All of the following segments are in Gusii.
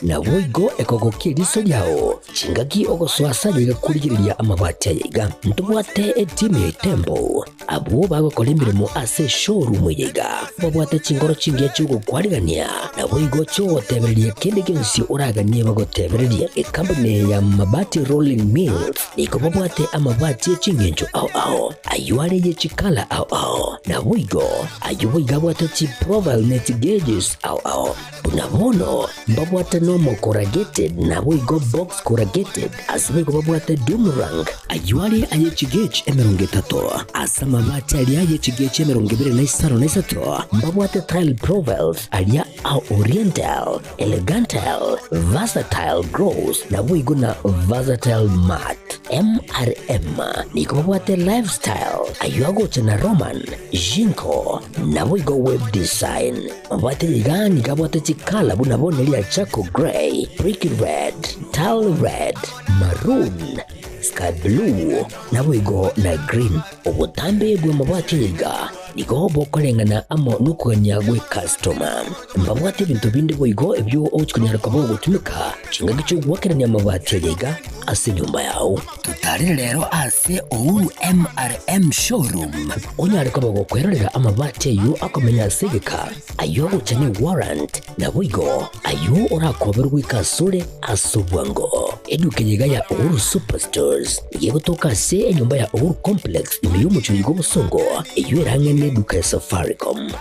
Naboigo ekogokia eriso riao chingaki ogosoa ase aye iga korigereria amabati aye iga. Ntobwate etimu ya Itembo, abwo bagokora emeremo ase eshowroom eye iga. Babwate chingoro chingiya chi'ogokwarigania, naboigo chi'ogotebereria kende gionsi oraganie bagotebererie. Ekampuni eye ya Mabati Rolling Mills nigo babwate amabati e chingencho ao ao, ayio are ye chikala ao ao, naboigo ayio boigo abwate chiprofile ne chigauges ao ao. Buna bono mbabwate nomo corrugated naboigo box corrugated, ase boigo babwate doomerang, ayio are aye chigauge 30, ase amabati aria aye chigauge 23 na 3 mbabwate tile profiles aria a oriental, elegantal, versatile gloss naboigo na versatile matte. MRM nigo babwate lifestyle, ayio agocha na Roman, Jinko, naboigo web design. Mabwate iga nigo abwate chikala buna bono ria charcoal grey, brick red, tile red, maroon, sky blue, naboigo na green. Obotambe bw'amabwate aya iga nigo bokoreng'ana amo nokogania gw'ecustoma. Mbabwate ebinto binde boigo ebio ogochia konyara koba ogotumeka chingaki chi'ogoakerania amabati aya iga ase enyomba yao. Totarere rero ase Uhuru MRM Showroom onyare koba gokwerorera amabati ayio akomenya ase egeka, ayio agocha ne warrant, naboigo ayio orakoberwe goika asore ase obwango. Eduka eye iga ya Uhuru Superstores nigo egotoka ase enyomba ya Uhuru Complex ime y'omochie oiga obosongo, eyio ere ang'e neduka ya Safaricom.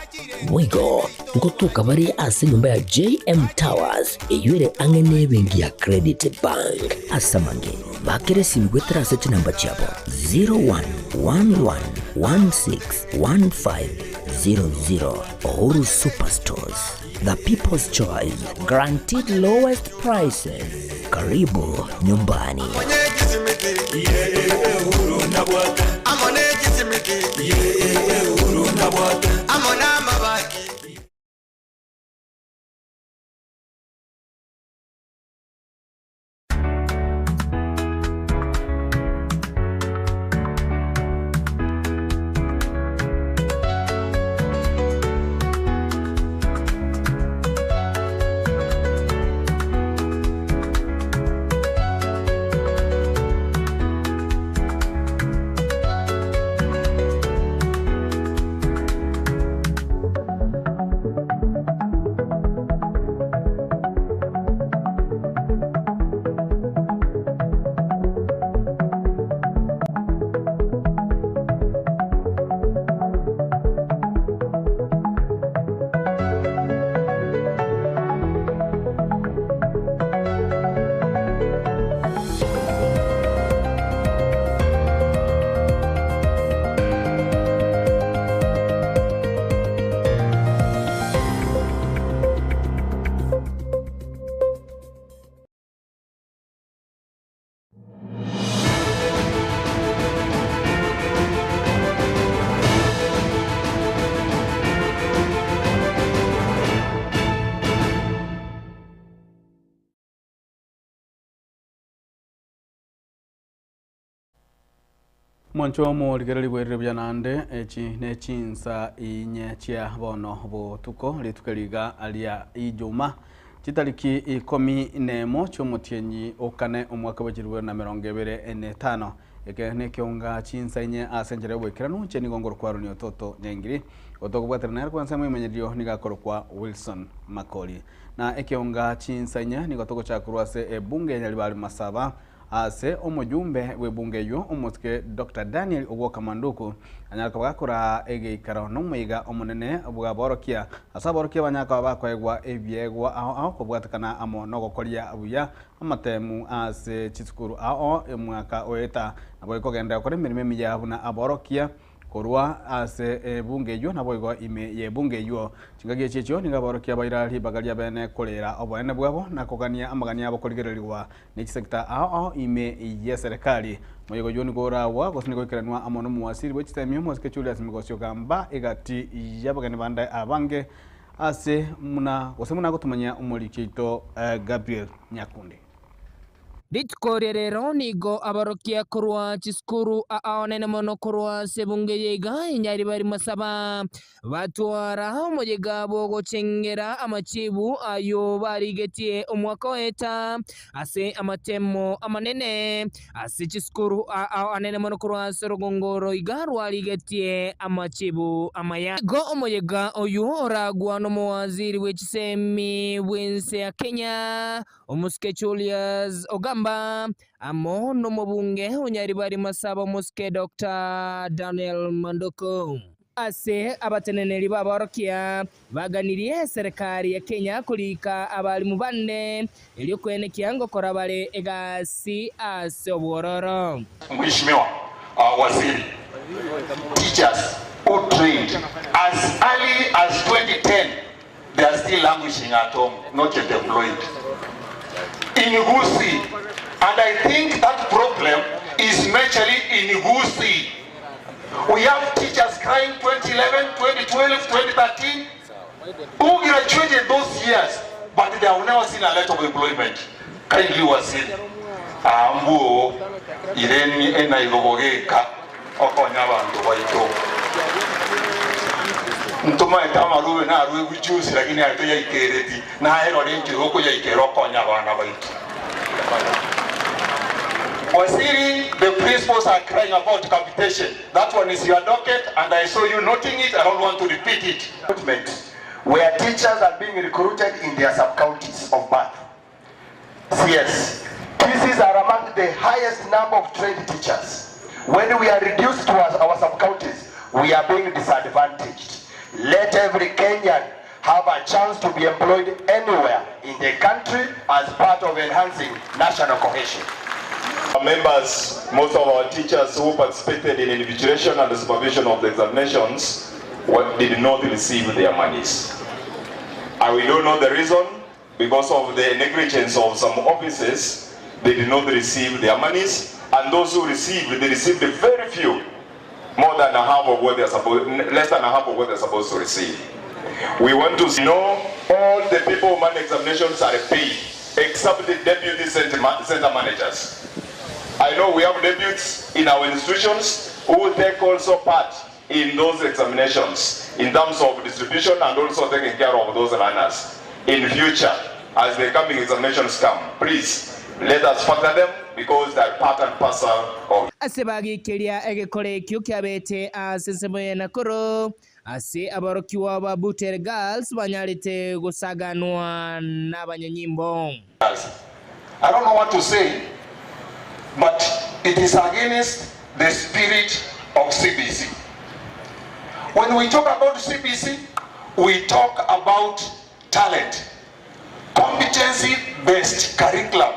Boigo ngotoka bare ase enyomba ya JM Towers eyio ere ang'e nebenki ya Credit Bank. Ase amange, bakera esimi goetera ase chinamba chiabo 0111161500. Uhuru Superstores, the people's choice, guaranteed lowest prices. Karibu nyumbani. Mwancho omorigereria bwerire buya naende, echi ne chinsa inye chia bono botuko, rituko riga ria Ijuma, chitariki ikomi nemo chi'omotienyi o kane omwaka bwe chilifu bibere na emerongo ebere na etano. Eke nekeonga chinsa inye ase enchera y'oboikeranu, inche nigo nkorokwa Aroni Ototo Nyaingiri, otokobwatera nere kwansa emoimenyerio nigo akorokwa Wilson Makori. Na ekeonga chinsa inye nigo togochaka korwa ase ebunge ya Nyaribari Masaba, Ase omojumbe bw'ebunge eyio, omosike Doctor Daniel Ogwoka Manduku anyare koba gakoraa egeikaro nomoiga omonene bw'aborokia ase aborokia banyare koba bakoegwa ebiegwa ao ao kobwatekana amo nogokoria buya amatemu ase chisukuru ao ao omwaka oeta. Naboigo kogenderera gokora emeremo emiya buna aborokia Korwa ase ebunge eyio, naboigo ime y'ebunge eyio. Chingaki echi echio nigo aborokia baira ribaga ri'abeene koreera oboene bwabo na kogania amagani abo korigererigwa ne chisecta ao ao ime y'eserekari. Omoyega oyio nigo oragwa gose nigo oikeranwa amo nomowasiri bwe chisemi omosike Julius Migosi ogamba egati y'abageni bande abange ase muna gose buna agotomanyia omoriki oito Gabriel Nyakundi. Rituko ria rero nigo abarokia korwa chisukuru aonene mono korwa ase ebunge eye iga enyaribari masaba batwara omoyega bw'ogochengera amachibu ayio barigetie omwaka oeta ase amatemo amanene ase chisukuru aonene mono korwa ase orogongo oro iga rwarigetie amachibu amaya. Nigo omoyega oyio oragwa nomowaziri bwe chisemi bw'ense ya Kenya Omosike Julius Ogamba, amo nomobunge o Nyaribari Masaba Omosike Doctor Daniel Manduku. Ase abateneneri b'aborokia baganirie eserekari ya Kenya korika abalimu bande erio koenekia ngokora bare egasi ase obwororo. Mheshimiwa Waziri, teachers who trained as early as 2010 They are still languishing at home, not yet employed. In Gusii, and I think that problem is majorly in Gusii. We have teachers crying 2011, 2012, 2013, who graduated those years, but they have never seen a letter of employment. Kindly waziri, ambuo ireni enaigobogeka okonya abanto baito. Ntomaete amarube narue bujusi, lakini aye toyaikereti, naye rora enchera okoyaikera okonye abana baito. Waziri, the principals are crying about capitation. That one is your docket and I saw you noting it, I don't want to repeat it. Recruitment where teachers are being recruited in their sub-counties of birth. CS, Kisiis are among the highest number of trained teachers. When we are reduced to our, our sub-counties, we are being disadvantaged. Let every Kenyan have a chance to be employed anywhere in the country as part of enhancing national cohesion. Our members, most of our teachers who participated in invigilation and the supervision of the examinations did not receive their monies. And we don't know the reason, because of the negligence of some offices, they did not receive their monies, and those who received, they received very few, more than a half of what they are supposed, less than a half of what they're supposed to receive. We want to know all the people who man examinations are paid, except the deputy center, center managers. I know we have deputies in our institutions who take also part in those examinations in terms of distribution and also taking care of those learners. In future, as the coming examinations come, please let us factor them because they are part and parcel of Ase bagikeria egekore ekio kiabete ase ensemo ya Nakuru, ase aborokigwa ba Butere Girls banyarete gosaganwa nabanyanyimbo. I don't know what to say, but it is against the spirit of CBC. When we talk about CBC, we talk about talent, competency-based curriculum.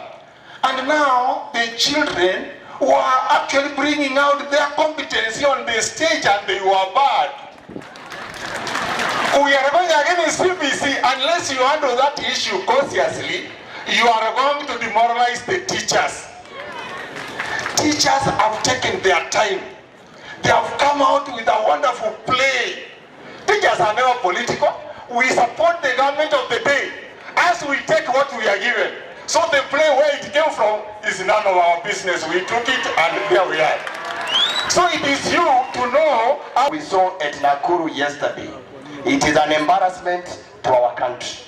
And now the children were actually bringing out their competency on the stage and they were bad. We are going against CBC unless you handle that issue cautiously, you are going to demoralize the teachers. Teachers have taken their time. They have come out with a wonderful play. Teachers are never political. We support the government of the day as we take what we are given. So the play where it came from is none of our business. We took it and there we are. So it is you to know how we saw at Nakuru yesterday. It is an embarrassment to our country.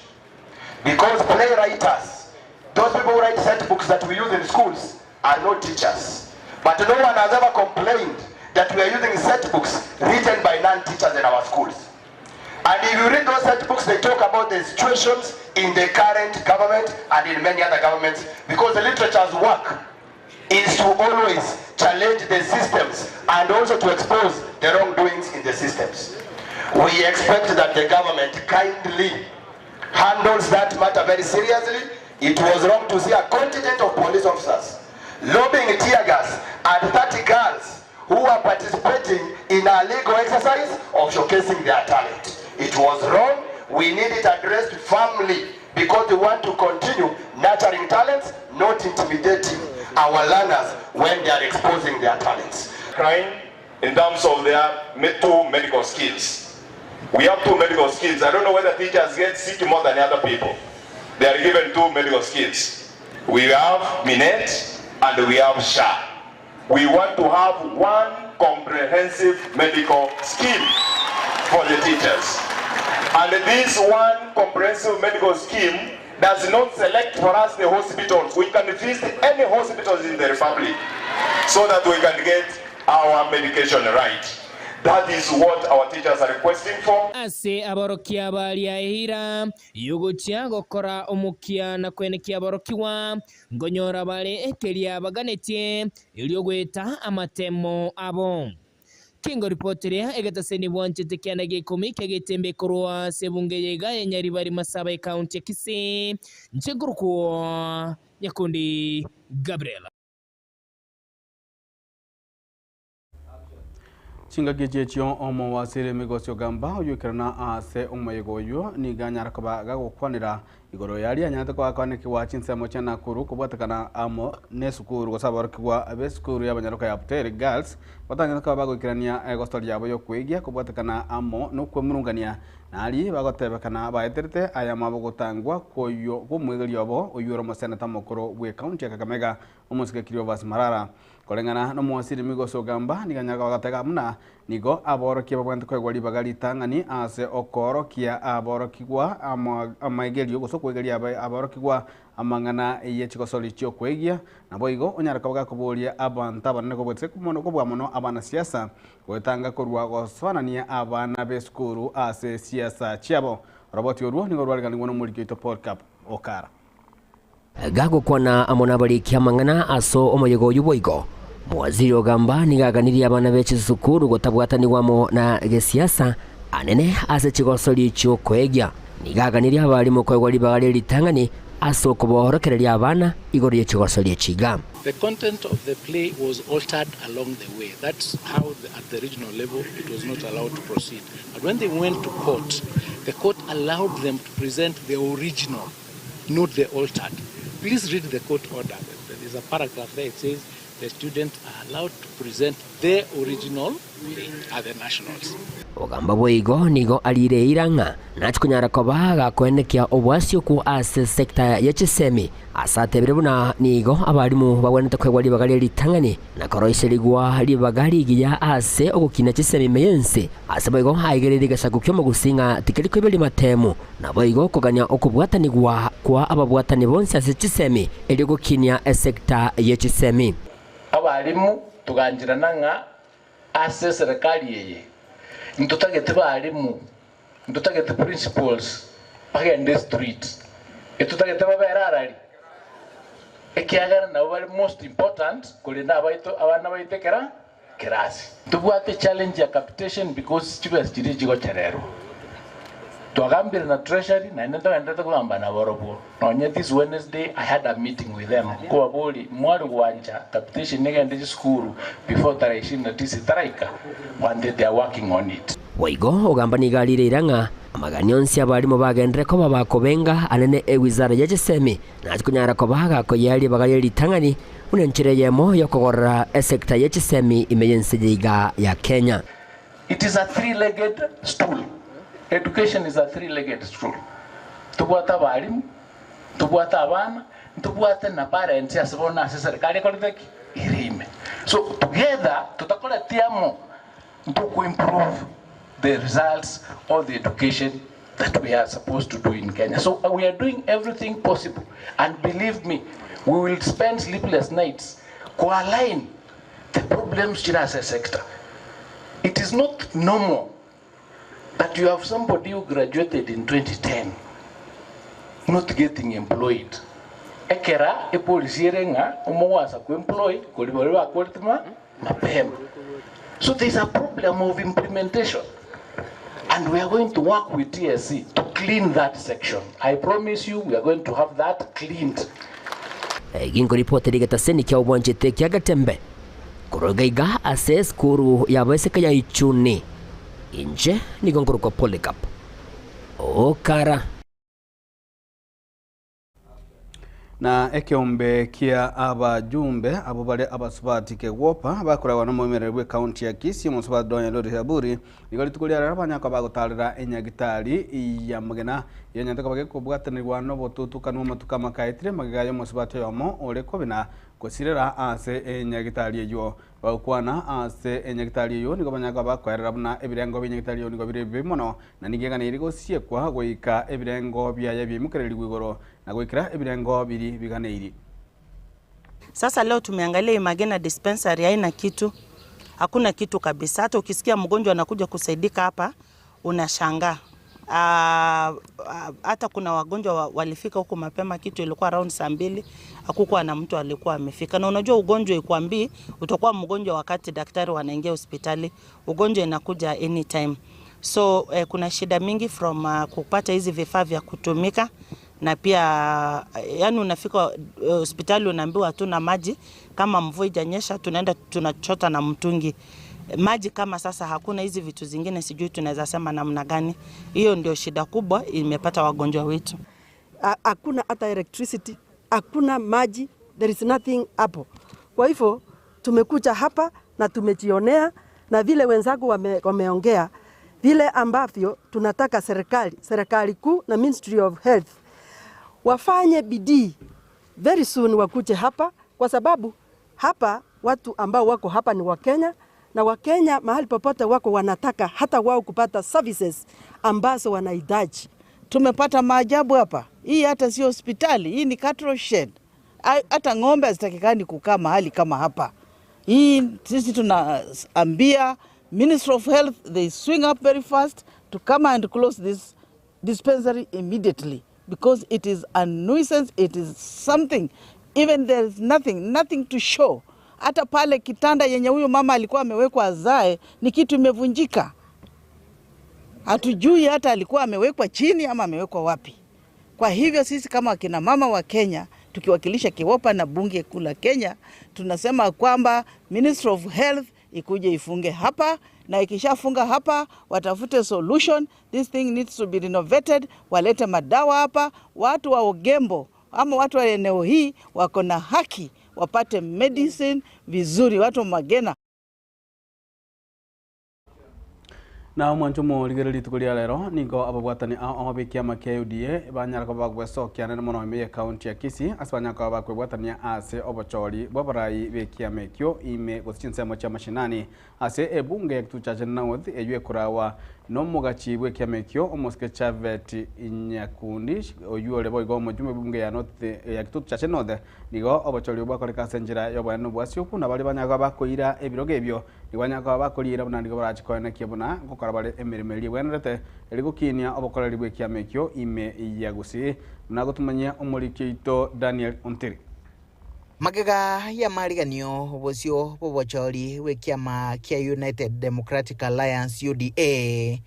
Because playwriters, those people who write set books that we use in schools, are not teachers. But no one has ever complained that we are using set books written by non-teachers in our schools. And if you read those set books, they talk about the situations in the current government and in many other governments, because the literature's work is to always challenge the systems and also to expose the wrongdoings in the systems. We expect that the government kindly handles that matter very seriously. It was wrong to see a contingent of police officers lobbing tear gas at 30 girls who were participating in a legal exercise of showcasing their talent. It was wrong. We need it addressed firmly because we want to continue nurturing talents, not intimidating our learners when they are exposing their talents. Crime in terms of their two medical skills. We have two medical skills. I don't know whether teachers get sick more than other people. They are given two medical skills. We have Minet and we have SHA. We want to have one comprehensive medical scheme for the teachers. And this one comprehensive medical scheme does not select for us the hospitals. We can visit any hospitals in the republic so that we can get our medication right. That is what our teachers are requesting for. Ase aborokia baria eira y'ogochia gokora omokia na kwenekia aborokigwa, nkonyora bare keria baganetie, erio goeta amatemo abo. Kengoripoteria egetaseni bwanchete kianda gia ikomi kia getembe korwa ase ebunge ya iga ya Nyaribari Masaba ecounty ya Kisii, inche nkorokwa Nyakundi Gabriel. Chingaki echi echio omowasiri Migosi Ogamba oyoikerana ase omoyega oyio nigo anyare koba gagokwanera igoro yaria anyarete koba akoanekigwa chinsemo chia Nakuru kobwatekana amo nesukuru gose aborokigwa besukuru y'abanyaroka ya Butere Girls batanyarete koba bagoikerania egosori yabo yokweigia kobwatekana amo nokwemurungania Nari bagotebekana baeterete ayamo abo gotangwa kw'oyio bw'omwegeria obo, oyio ore omoseneta omokoro bw'ecounty ya Kakamega, omosike Cleophas Malala. Koreng'ana nomowasiri Migos Ogamba, nigo anyare gotega buna nigo aborokia babwenerete koegwa ribaga ritang'ani ase okoorokia aborokigwa amaegerio gose okwegeria aborokigwa amang'ana ye chigosori chi'okwegia. Naboigo onyare koba gakoboria abanto abanene kobua kobua mono abanasiasa Goetanga korwa gosoanania abana b'esukuru ase siasa chiabo. Oroboti orwo nigo rwareganigwe nomoriki oito Polycarp Okara. Gagokwana amo nabariki amang'ana ase omoyega oyio boigo, Mowaziri Ogamba nigo aganirie abana be chisukuru gotabwatanigwa amo na gesiasa anene ase chigosori chi'okoegia. Nigo aganirie abarimu koegwa ribaga rie ritang'ani ase okoboorokereria abana igoro ye chigosori echi iga. The content of the play was altered along the way. That's how the, at the regional level it was not allowed to proceed. But when they went to court, the court allowed them to present the original, not the altered. Please read the court order. There is a paragraph there. It says the students are allowed to present the original play at the nationals. Ogamba boigo nigo arire eira ng'a nachi konyara koba gakoenekia oboasi okwo ase sector ye chisemi Ase atebire buna nigo abalimu bagwenerete koegwa ribaga rie ritang'ani na koroiserigwa ribaga rigiya ase ogokina chisemi ime y'ense. Ase boigo aigererie egesaku ki'omogusii ng'a tikeri koiberia matemu, naboigo kogania okobwatanigwa kwa ababwatani bonsi ase chisemi erio gokinia esecta ye chisemi. Abalimu togancherana ng'a ase eserekari eye ntotagete balimu Ntotagete principals bagende street, etotagete babere arari, ekiagera nabo bare most important korenda abaito abana baito ekera kerasi. Ntobwate challenge ya capitation because chibesa chiria chigochererwa. Twagambire na treasury naende ntogenderete kogamba naborobwo. Nonye this Wednesday I had a meeting with them nkobaboria mwari gwancha capitation egende chisukuru before tarehe ishirini na tisa etaraika, bwanche they are working on it. Boigo ogamba nigo arire ira ng'a amagani onsi abarimo bagenderere koba bakobenga anene ewizara ye chisemi, nache konyara koba gakoyea ribaga rie ritang'ani buna enchera eyemo y'okogorora esecta ye chisemi ime y'ense yaiga ya Kenya. It is a three-legged stool. Education is a three-legged stool. Tobwate abalimu, ntobwate abana, ntobwate na parents ase bono ase eserikari ekorete ki? Ere ime. So together totakoreti amo ntoku improve the results or the education that we are supposed to do in Kenya. So we are doing everything possible and believe me, we will spend sleepless nights ko align the problems chire ase esector. It is not normal that you have somebody who graduated in 2010 not getting employed ekera epolicy ere ng'a omogwasa ko employ kori baria bakorete ma mapema. So there is a problem of implementation and we are going to work with TSC to clean that section. I promise you we are going to have that cleaned. Ginkoripoti rigetaseni kia obwanchete kia Gatembe korwa iga iga ase esukuru y'abaiseke ya Ichuni. Inche nigo nkorokwa Polycarp Okara. Na ekeombe kia abajumbe abwo bare abasubati kegwopa bakoragwa nomoimereri bw'ecounty ya Kisii omosubati Donya Lori Haburi nigo rituko ria rero banyaka bagotarera enyagitari ya Magena. Yenyete koba gekobwatanigwa nobotutukanu amatuko amake aetire magega y'omosubati oyomo ore kobina gosirera ase enyagitari eyio. Bagokwana ase enyagitari eyio nigo banyare koba bakoerera buna ebirengo bi'enyagitari eyio nigo bire ebibe mono, na nigo eganeiri gosiekwa goika ebirengo biaye biimokererigwe igoro na goikera ebirengo biri biganeiri. Sasa leo tumeangalia hii Magena dispensary haina kitu, hakuna kitu kabisa. Hata ukisikia mgonjwa anakuja kusaidika hapa unashangaa. Hata kuna wagonjwa walifika huku mapema, kitu ilikuwa around saa mbili, hakukuwa na mtu alikuwa amefika. Na unajua ugonjwa ikwambii utakuwa mgonjwa wakati daktari wanaingia hospitali, ugonjwa inakuja anytime. So eh, kuna shida mingi from kupata hizi vifaa vya kutumika na pia yani unafika hospitali unaambiwa hatuna maji, kama mvua ijanyesha tunaenda tunachota na mtungi maji. Kama sasa hakuna hizi vitu zingine, sijui tunaweza sema namna gani. Hiyo ndio shida kubwa imepata wagonjwa wetu. Hakuna hata electricity, hakuna maji, there is nothing hapo. Kwa hivyo tumekuja hapa na tumejionea, na vile wenzangu wame, wameongea vile ambavyo tunataka serikali serikali kuu na Ministry of Health wafanye bidii very soon wakuje hapa, kwa sababu hapa watu ambao wako hapa ni Wakenya na Wakenya mahali popote wako wanataka hata wao kupata services ambazo wanahitaji. Tumepata maajabu hapa. Hii hata sio hospitali, hii ni cattle shed. Hata ng'ombe hazitakikani kukaa mahali kama hapa. Hii sisi tunaambia Ministry of Health they swing up very fast to come and close this dispensary immediately because it is a nuisance, it is something even there is nothing, nothing to show. Hata pale kitanda yenye huyu mama alikuwa amewekwa azae ni kitu imevunjika. Hatujui hata alikuwa amewekwa chini ama amewekwa wapi. Kwa hivyo sisi kama akina mama wa Kenya tukiwakilisha KEWOPA na bunge kuu la Kenya tunasema kwamba Ministry of Health ikuje ifunge hapa, na ikishafunga hapa watafute solution. This thing needs to be renovated, walete madawa hapa. Watu wa Ogembo ama watu wa eneo hii wako na haki wapate medicine vizuri, watu wa Magena. Na omwancho omorigereria rituko ria rero nigo ababwatani ao ao b'ekiama kia UDA banyara koba bagwesokia nene mono ime y'ekaunti ya Kisii ase banyara koba bakwebwatania ase obochori bw'abarai b'ekiama ekio ime gose chinsemo chia mashinani ase ebunge ya Kitutu Chache North eywo ekorawa nomogachi bw'ekiama ekio omosike Chavet Nyakundi oywo ore boigo omojumbe bw'ebunge ya North ya Kitutu Chache North nigo obochori obwo bwakoreka ase enchera y'oboene obwasioku na baria banyara koba bakoira ebirogo ebio nigo banyara koba bakoriira buna nigo barachi koenekia buna nkokora bare emeremo eria ebwenerete eri gokinia obokoreri bw'ekiama ekio ime ya Gusii buna gotumanyia omoriki oito Daniel Ontiri. Magega y'amariganio obosio bw'obochori bw'ekiama kia United Democratic Alliance, UDA,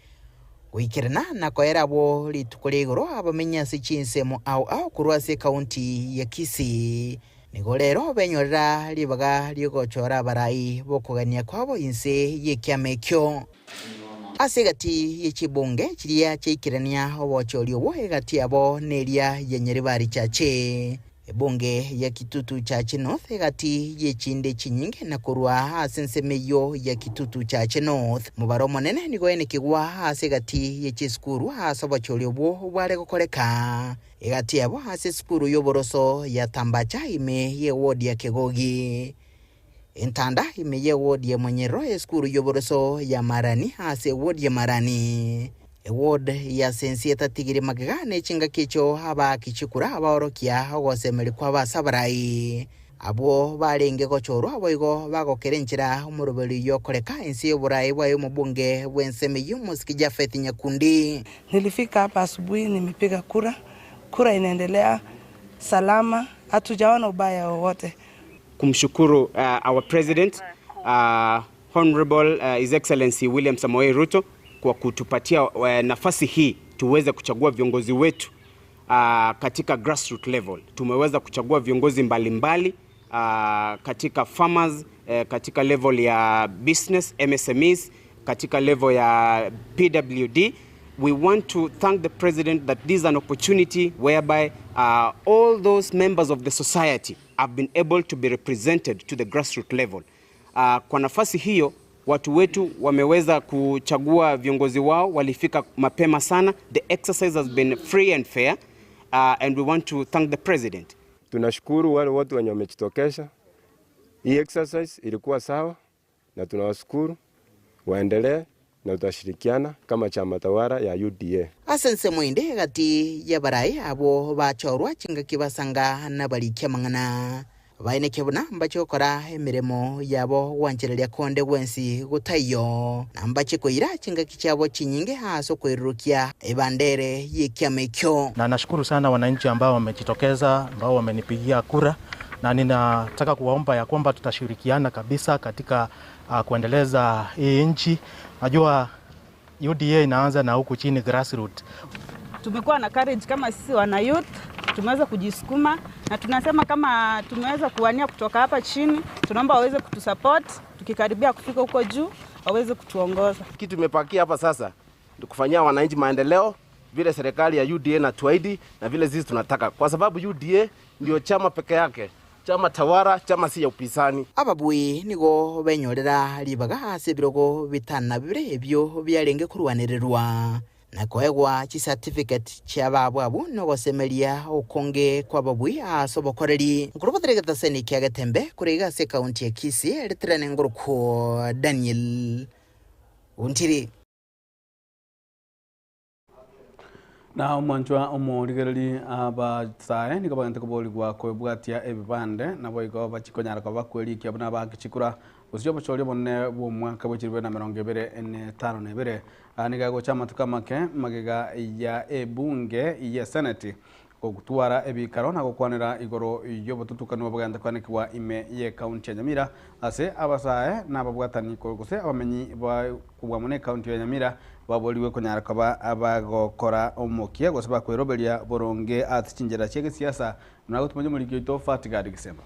goikerana na koera abwo rituko ria igoro abamenyi ase chinsemo ao ao korwa ase ekaunti ya Kisii nigo rero benyorera ribaga ri'ogochora abarai b'okogania kwabo inse y'ekiama ekio. Ase egati ye chibunge chiria chiaikerania obochori obwo egati yabo neria ya Nyaribari Chache. Ebunge ya Kitutu Chache North egati y'echinde chinyinge na korwa ase ensemo eyio ya Kitutu Chache North. Mobaro omonene nigo oenekigwa ase egati ye chisukuru ase obochori obwo bware gokoreka. Egati yabo ase esukuru y'oboroso ya Tambacha ime y'ewodi ya Kegogi. Entanda ime y'ewodi ya Monyerero esukuru y'oboroso ya Marani ase ewodi ya Marani. Eward ya Sensi etatigire magega ne chingaki echio abaaki chikura abaorokia ogosemeria kwabo ase abarai. Abwo barenge gochorwa boigo bagokera enchera omoroberi oyio okoreka ense y'oboraai bwaye omobunge bw'ensemo eyio Omosike Japheth Nyakundi. Nilifika hapa asubuhi, nimepiga kura, kura inaendelea salama, hatujaona ubaya wowote. Kumshukuru our president Honorable His Excellency William Samoei Ruto kwa kutupatia nafasi hii tuweze kuchagua viongozi wetu katika grassroots level. Tumeweza kuchagua viongozi mbalimbali katika farmers, katika level ya business, MSMEs, katika level ya PWD. We want to thank the president that this is an opportunity whereby all those members of the society have been able to be represented to the grassroots level. Kwa nafasi hiyo Watu wetu wameweza kuchagua viongozi wao, walifika mapema sana. The exercise has been free and fair and we want to thank the president. Tunashukuru wale wote wenye wamejitokeza. Hii exercise ilikuwa sawa na tunawashukuru, waendelee na tutashirikiana kama chama tawala ya UDA. Ase ensemo ende gati y'abarai abwo bachorwa chingaki basanga nabarikia amang'ana, baineke buna mbache gokora emeremo yabo gwanchereria konde gwensi gotaiyo, na mbache koira chingaki chiabo chinyinge ase okoirurukia ebandere y'ekiama ekio. Na nashukuru sana wananchi ambao wamejitokeza, ambao wamenipigia kura, na ninataka kuwaomba ya kwamba tutashirikiana kabisa katika kuendeleza hii nchi. Najua UDA inaanza na huku chini grassroots. Tumekuwa na courage kama sisi wana youth, tumeweza kujisukuma na tunasema kama tumeweza kuwania kutoka hapa chini, tunaomba waweze kutusupport, tukikaribia kufika huko juu waweze kutuongoza. Kitu tumepakia hapa sasa ni kufanyia wananchi maendeleo vile serikali ya UDA na tuahidi na vile sisi tunataka, kwa sababu UDA ndio chama peke yake, chama tawala, chama si ya upinzani. Ababui nigo benyorera ribaga ase ebirogo bitana bibere ebio biarenge korwanererwa na koegwa chicertificate chia babwo abwo nogosemeria okonge kwa babui ase obokoreri. Nkorobotera egetaseni kia Getembe kore iga ase ekaunti ya Kisii eritirane ngorokwo Daniel Ontiri. Na omwanchwa omorigereri abasae nigo bagente koborigwa kwebwatia ebibande nabo igo bachikonyara koba bakwerikia buna bakichikura gose obochori obonene bwa omwaka bwa chiribere na mirongo ebere ene tano na ebere. Niga gocha amatuko amake magega ya ebunge ya senate gotwara ebikaro na gokwanera igoro y'obotutukanu bogenda kwanekwa ime ye county ya Nyamira ase abasae n'ababwatani gose abamenyi ba kubwa mune county ya Nyamira baboriwe konyara koba abagokora omokia gose bakweroberia boronge ase chinjera chia gesiasa nagotumanya omoriki oito Fatigad Gisemba.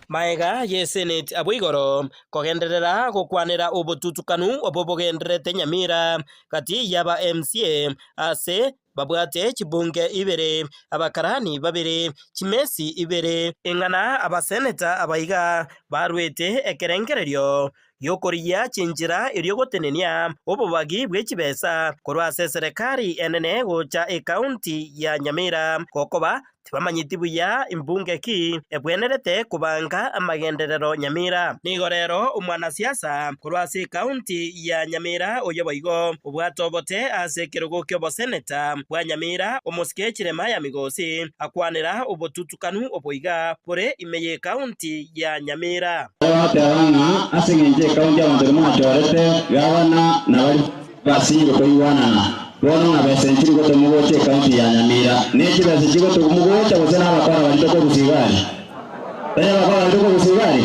Maega ye Senate abwo igoro kogenderera gokwanera obotutukanu obo bogenderete Nyamira gati yaba MCA ase babwate chibunge ibere abakarani babere chimesi ibere eng'ana abaseneta abaiga barwete ekerengererio giokoria chinchera erio gotenenia obobagi bwe chibesa korwa ase serikali enene gocha ekaunti ya Nyamira gokoba tibamanyeti buya imbunge ki ebwenerete kubanga amagenderero Nyamira. Nigo rero omwanasiasa korwa ase ekaunti ya Nyamira oyo boigo obwate obote ase ekerogo kia oboseneta bwa Nyamira omosike Jeremiah Migosi akwanera obotutukanu oboiga bore ime ye ekaunti ya Nyamira. Batebang'a ase eng'encho ekaunti abanto nimwachorete gavana na bari basire koigwanana bono ng'a besa enchiri gotomogocha ekaunti ya Nyamira nechi besa chigotomogocha gose n'abakora bari tokorusia igari tari abakora bari tokorusia igari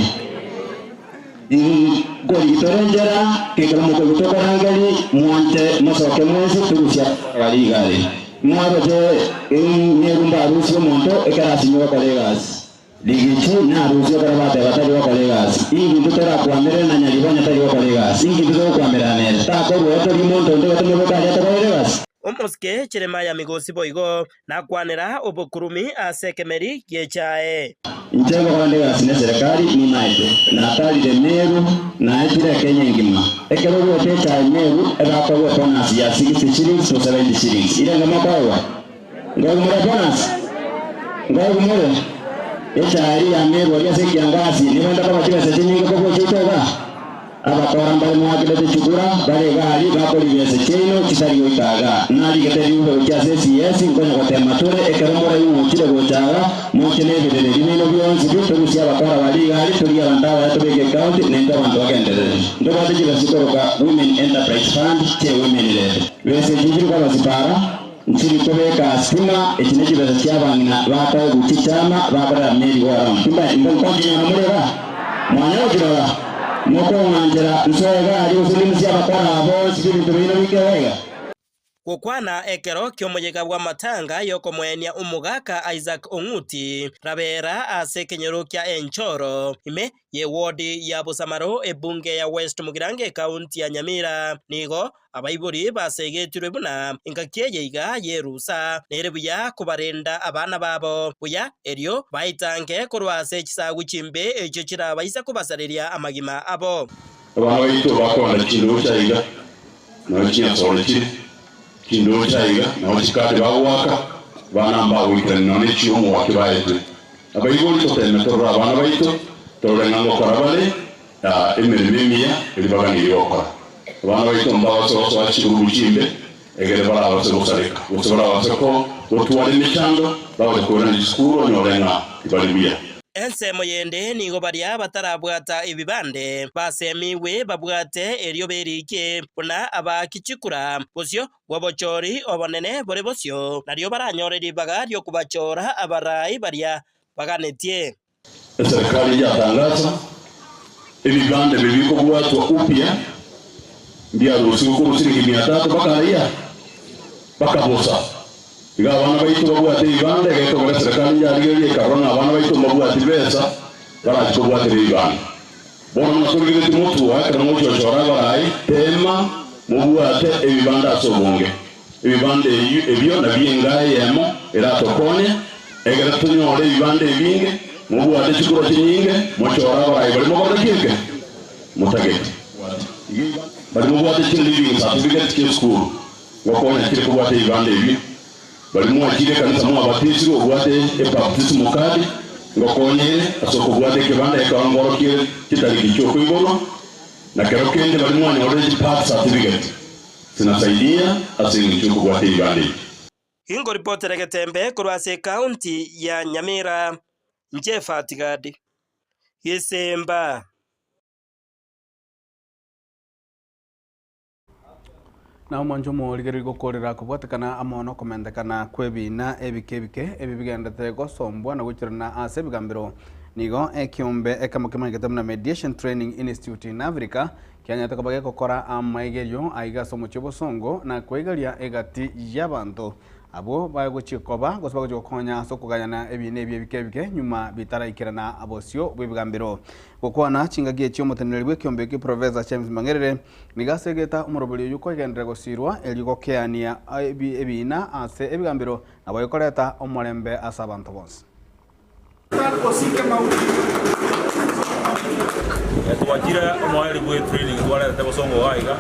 ngorigitore njera kekero mokogutokorangeri mwanche mosoke mwensi turusia bari igari mwaroche nerumba arusie omonto ekerasinyo gokora egasi ligichi narusie okora bateba tari gokora egasi inginto torakwamere na nyaribonya tari gokora egasi inginto togokwamerana nere takorwa tori monto onde gotomoboka aria tokorere egasi. Omosike Jeremiah Migosi boigo nakwanera obokurumi ase ekemeri giechae. Inche ngokora nde egasi na serikali nimaete natarire Meru naetire Kenya engima ekero ogwete echae Meru ebakogwa bonus ya 60 shillings to 70 shillings ire ngomokoegwa ngoigumore bonus ngoigumore echae ya Meru aria ase ekiangasi nibenda koba chibesa chinyinge kogochitoga abakora mbari mwakirete chikura bari egari bakori besa chiaino chitari goikaga narigete riube gochia ase CS nkonya gotema tore ekero moraigwochire gochaga moche na ebirere bino bionsi bi torusia abakora bari egari tori abanto abaya tobeke ekaunti naintwe abanto bagenderere ntobwate chibesa chikoroka Women Enterprise Fund chia women rep besa echi chiri kwabasipara nchiri kobeka stima echi ne chibesa chia abang'ina bakoegwa chichama bakorera merry go round mbankontinyana murega mwanya gochirora mokong'anchera nsoega ari gose ndimusia abakora bonsi ebinto bino bikewega. Gokwana ekero kiomoyega bwa matanga yokomwenia omogaka Isaac Ong'uti rabera ase ekenyoro kia Enchoro ime ye ward ya Busamaro ebunge ya West Mugirango ekaunti ya Nyamira nigo abaibori basegetirwe buna engaki eye iga yerusa nere buya kobarenda abana babo buya erio baitange korwa ase chisagu chimbe echio chirabaisa kobasareria amagima abo. Abana baito bakoenda chindoche aiga, nonya chinyasore chire chindoche aiga, nonya chikadi bagoaka, abana mbagoikerania nonya ne chi'omoaki baetwe. Abaibori toteme torore abana baito, torore ng'a ngokora bare emeremo emiya eria baganeirie gokora. Abana baito mbabase gosoa chigurubu chimbe, egere barabase gosareka, gose barabase gotwara emechando, bagocha koirana chisukuru onyore ng'a tibari buya. Ensemo yende nigo baria batarabwata ebibande basemigwe babwate erio berikie buna abaaki chikura, bosio bw'obochori obonene bore bosio, nario baranyore ribaga ri'okobachora abarai baria baganetie. Eserikari yatangasa, ebibande biria bikobwatwa upya mbiarusigwe korwa siringi mia tatu mpaka raia bakabosa. Iga abana baito babwate ebibande egekogera eserikari yarigereria ekarora ng'a abana baito mbabwati besa barachi kobwatera ebibande. Bono buna torigeretie motwoa ekero mogochochora abarai, teema mobwate ebibande ase obonge. Ebibande ebio nabio enga eyemo eratokonye, egere tonyore ebibande ebinge, mobwate chikura chinyinge, mochore abarai baria mokorete ki eke motagete. Baria mobwate chi leaving certificate chi'esukuru, ngokonya chire kobwata ebibande ebio. Baria mwachire ekanisa mwabatisirwe obwate ebaptismo card, ngokonya ere ase okobwata ekebande ekero ngorokie chitariki chi'okoiborwa, na kero kende baria mwanyorire chi birth certificate. Sinasaidia ase engencho y'okobwata ebibanda ebi. Ingoripotere getembe korwa ase ekaunti ya Nyamira, inche Fatigadi Gesemba. Na omwancho omorigereria gokorera kobwatekana amo nokomentekana kw'ebiina ebike ebike ebi bigendete gosombwa na goichorana ase ebigambero. Nigo ekiombe ekemo kemanyekete buna Mediation Training Institute in Africa Kianyarete koba gegokora amaigerio aiga ase omochie obosongo na kweigaria egati y'abanto abwo bagochia koba gose bagochia gokonya ase okogayana ebiina ebi ebike ebike nyuma bitaraikerana bosio bw'ebigambero. Gokwana chingaki echi omoteneneri bw'ekiombe eke Professor James Mang'erere nigo asegeta omoroberi oyio kogenderera gosirwa erio gokeania ebiina ase ebigambero naboigo koreta omorembe ase abanto bonsi. Twachire omoerio bwe training twarete bosongo iga iga,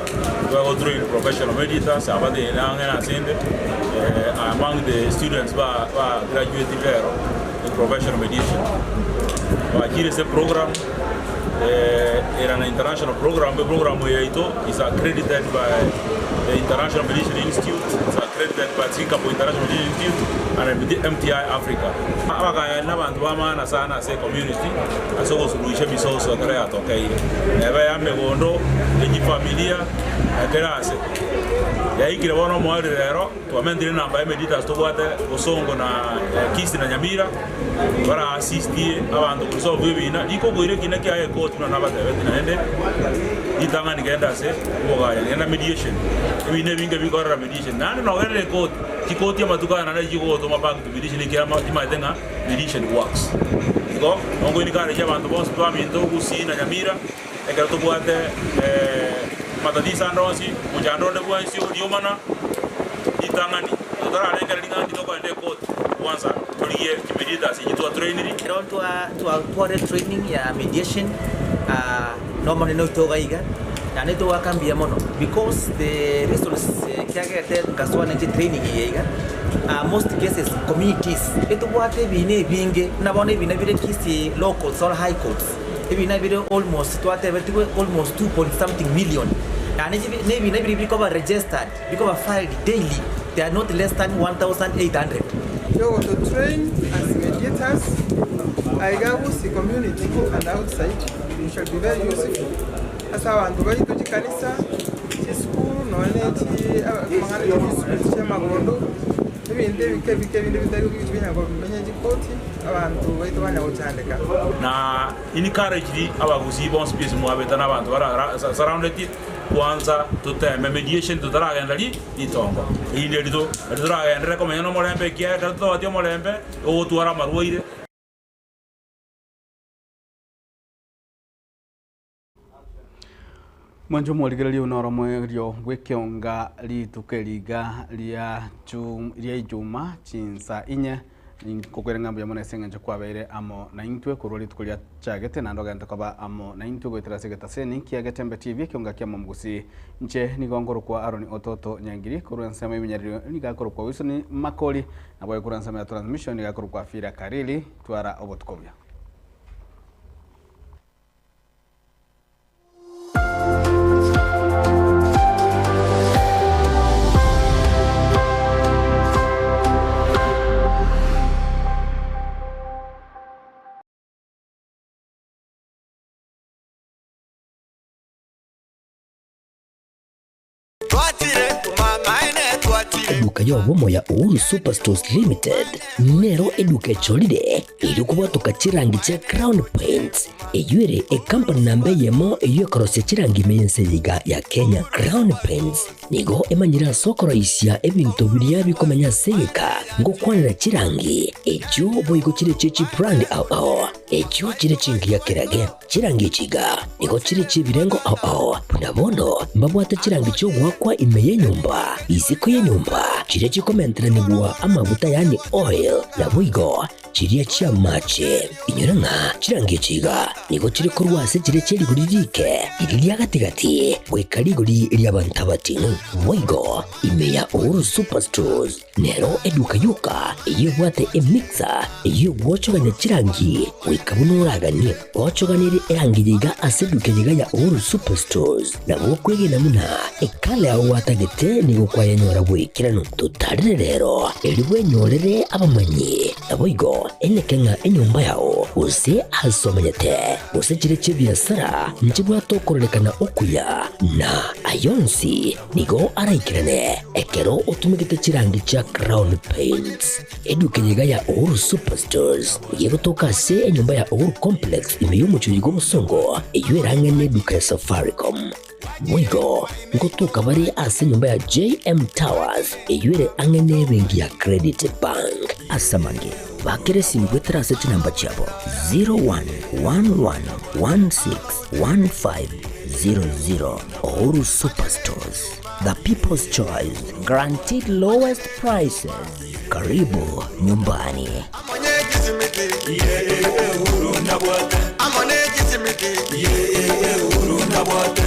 tware go train professional mediators abatene ang'e na asende among the students ba ba graduate rero in professional mediation. Twachire ase program ere an international program, eprogram eye yaito is accredited by the International Mediation Institute, is accredited by Singapore International Mediation Institute and MTI Africa. Abagayani nabanto b'amaana sana ase ecommunity ase ogosuruhisha emisoso ekero yatokeire, neba ey'emegondo, echifamilia, na kera ase. Yaikire bono omoerio rero, twamentire enamba y'emediators tobwate Bosongo na Kisii na Nyamira, bara assistie abanto koresolve ebina, rikoboira ekina kiaye ekoti buna nabatebetie naende, ritang'ani genda ase obogayani, genda mediation, ebina ebinge bikorera mediation, naende nogerera ekoti, chikoti amatuko aya naende chigogotoma back to Mediation ekiagera timanyete ng'a mediation works. Igo nongo encourage abanto bonsi baminto Gusii na Nyamira ekero tobwate matatizo ande onsi, mochando onde bwensi oriomana ritang'ani totararengereria ng'a ndi tokogenda ekoti kwanza torigie chimediators echi twatrainiri. Ekero twatwarire training ya mediation nomonene oito iga iga naende togoaka mbuya mono because the reasons kiagerete nkasoa nainche training eye iga most cases communities etobwate ebiina ebinge buna bono ebiina bire Kisii law courts or high courts ebiina bire almost twatebetigwe almost two point something million naende na ebiina biria bikoba registered bikoba filed daily they are not less than 1800. Togoto train as mediators aiga Gusii community and outside we shall be very useful ase abanto baito chikanisa, chisukuru nonya ne chi amang'ana chia dispute chia amagondo, ebinto ebike ebike ebinde bitari binya komenya chikoti abanto baito banya gochandeka. Na encourage abagusii bonsi pi ase mwabete na abanto bara surrounded Kwansa toteme mediation totaragenda ri ritongo, erinde rito nari toragenderere komenya nomorembe ekiagera ekero totabwati omorembe ogotwara amarwaire. Mwanche omorigereria oyo noro omoerio bw'ekeonga rituko eriga ria ria ijuma chinsa inye. Nkokwere ng'a mbuya mono ase eng'encho kwabeire amo naintwe korwa rituko riachagete, naende ogente koba amo naintwe goetera ase egetaseni kia Getembe TV, ekeonga kia Momugusi. Inche nigo nkorokwa Aaron Ototo Nyangiri, korwa ensemo y'ebinyarerio nigo akorokwa Wilson Makori, naboigo korwa ensemo ya transmission nigo akorokwa Fira Kariri. Twara obotuko obuya. Eduka y'obomo ya Uhuru Superstores Limited nero eduka echorire erio kobwatoka chirangi chia Crown Paints eyio ere ekampani namba eyemo eyio ekorosia chirangi ime y'ense eye iga ya Kenya. Crown Paints nigo emanyire ase okoroisia ebinto biria bikomenya ase egeka ngokwanera chirangi echio boigo chire chie chibrand ao ao echio chire chingiya kerage. Chirangi echi iga nigo chire chi'ebirengo ao ao, buna bono mbabwate chirangi chi'ogoakwa ime y'enyomba, isiko y'enyomba, chiria chikomenteranigwa amaguta yaani oil, naboigo chiria chi'amache. Inyora ng'a chirangi echi iga nigo chire korwa ase chiria chie rigori riike, riria ria gati-gati, goika rigori ri'abanto abating'u. Boigo ime ya Uhuru Superstores Nero eduka yoka eyio ebwate emixer eyio egwochogania chirangi goika buna oraganie. Ochoganirie erangi yaiga ase eduka eyeiga ya Uhuru Superstores nabo okwegena buna ekala yao gwatagete nigo kwayenyora bw'ekeranu. Totarere rero erio bwenyorere abamanyi naboigo eneke ng'a enyomba yao gose ase omenyete gose chire chi'ebiasara nchibwate okororekana okuya na ayonsi Nigo araikerane ekero otumegete chirangi chia Crown Paints. Eduka eye iga ya Uhuru Superstores nigo egotoka ase enyomba ya Uhuru Complex ime y'omochie oyo bw'obosongo eyio erang'e neduka ya Safaricom. Boigo ngotoka bare ase enyomba ya JM Towers eyio ere ang'e nebenki ya Credit Bank. Ase amange, bakera esimi goetera ase chinamba chiabo 0111161500. Uhuru Superstores, the people's choice, guaranteed lowest prices. Karibu nyumbani. Yeah,